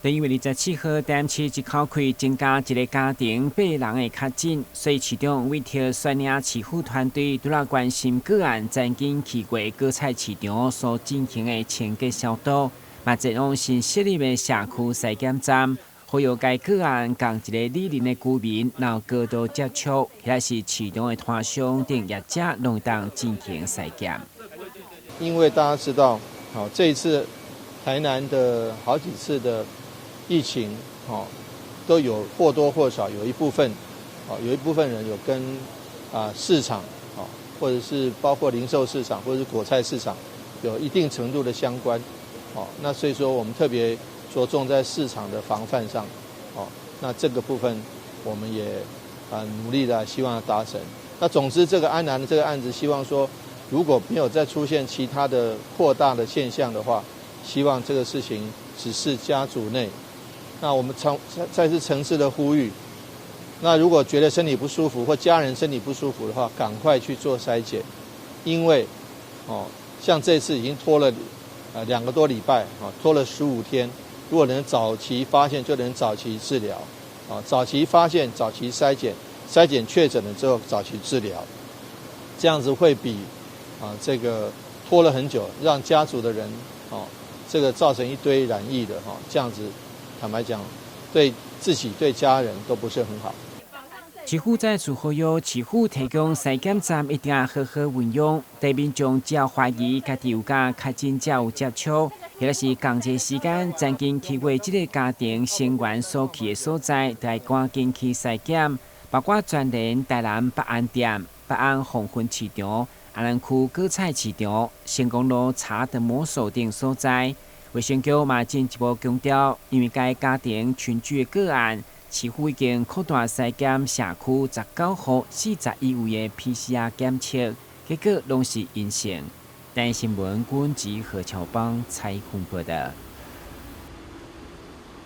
因為27號台南市一口氣增加一个家庭八人的確診，所以市長委託率領市府團隊，除了關心個案，曾經去過果菜市場所進行的清潔消毒，嘛前往新設立的社區篩檢站，呼籲該個案仝一个里鄰的居民，若有高度接觸，或者是市場的攤商等業者，攏會當進行篩檢。因為大家知道，好，這一次台南的好幾次的疫情，哦，都有或多或少有一部分，哦，有一部分人有跟市場，哦，或者是包括零售市場或者是果菜市場有一定程度的相關，哦，那所以說我們特別着重在市場的防範上，哦，那這個部分我們也努力的希望達成。那總之，這個安南的這個案子，希望說如果沒有再出現其他的擴大的現象的話，希望這個事情只是家族內。那我們再次誠摯的呼籲，那如果覺得身體不舒服或家人身體不舒服的話，趕快去做篩檢，因為哦，像這次已經拖了2個多禮拜，啊，拖了15天，如果能早期發現，就能早期治療，啊，早期發現、早期篩檢，篩檢確診了之後早期治療，這樣子會比這個拖了很久，讓家族的人哦，這個造成一堆染疫的哈，這樣子。坦白講，對自己對家人都不是很好。市府再次呼籲，市府提供篩檢站一定要好好運用。對民眾只要懷疑家己有佮確診者有接觸，或者是仝一个時間曾經去過這个家庭成員所去的所在，都愛趕緊去篩檢。包括全聯台南北安店、北安黃昏市場、安南區果菜市場、成功路茶的魔手等所在。衛生局嘛進一步強調，因為該家庭群聚的個案，市府已經擴大篩檢社區19戶41位的 PCR 檢測，結果攏是陰性。台視新聞，軍籍何喬邦採訪報道。